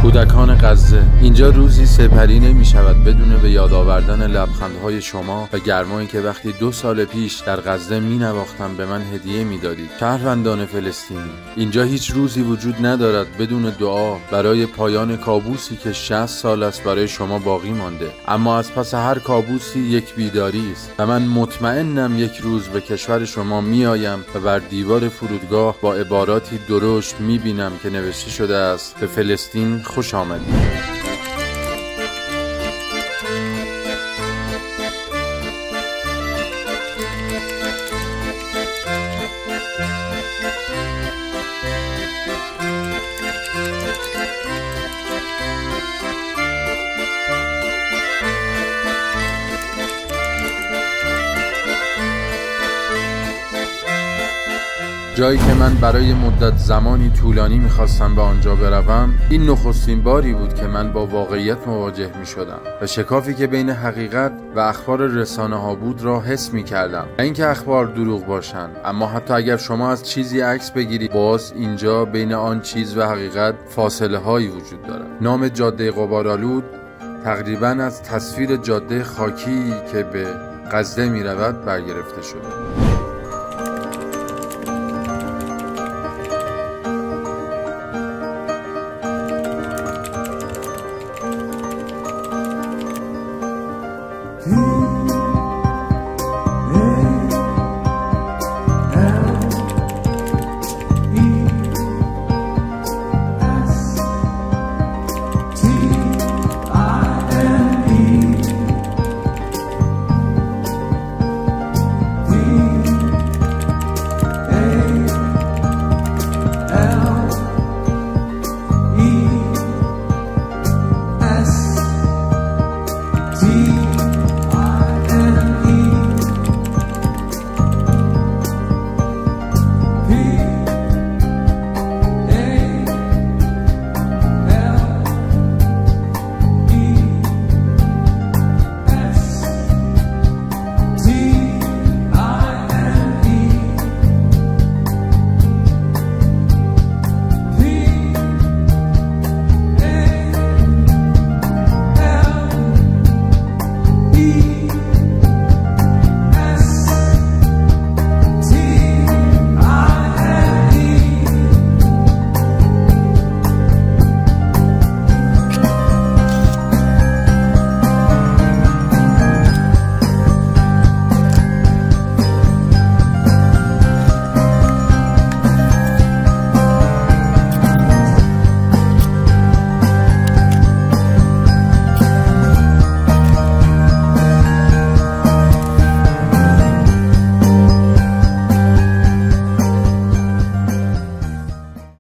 کودکان غزه، اینجا روزی سپری نمی شود بدون به یاد آوردن لبخندهای شما و گرمایی که وقتی 2 سال پیش در غزه می نواختم به من هدیه می دادید. شهروندان فلسطینی، اینجا هیچ روزی وجود ندارد بدون دعا برای پایان کابوسی که 60 سال است برای شما باقی مانده. اما از پس هر کابوسی یک بیداری است و من مطمئنم یک روز به کشور شما می آیم و بر دیوار فرودگاه با عباراتی درشت می بینم که نوشته شده است: به فلسطین خوش آمدید. جایی که من برای مدت زمانی طولانی میخواستم به آنجا بروم، این نخستین باری بود که من با واقعیت مواجه میشدم و شکافی که بین حقیقت و اخبار رسانه ها بود را حس میکردم. نه اینکه اخبار دروغ باشند، اما حتی اگر شما از چیزی عکس بگیرید، باز اینجا بین آن چیز و حقیقت فاصله هایی وجود دارد. نام جاده غبارآلود تقریباً از تصویر جاده خاکی که به غزه میرود برگرفته شده.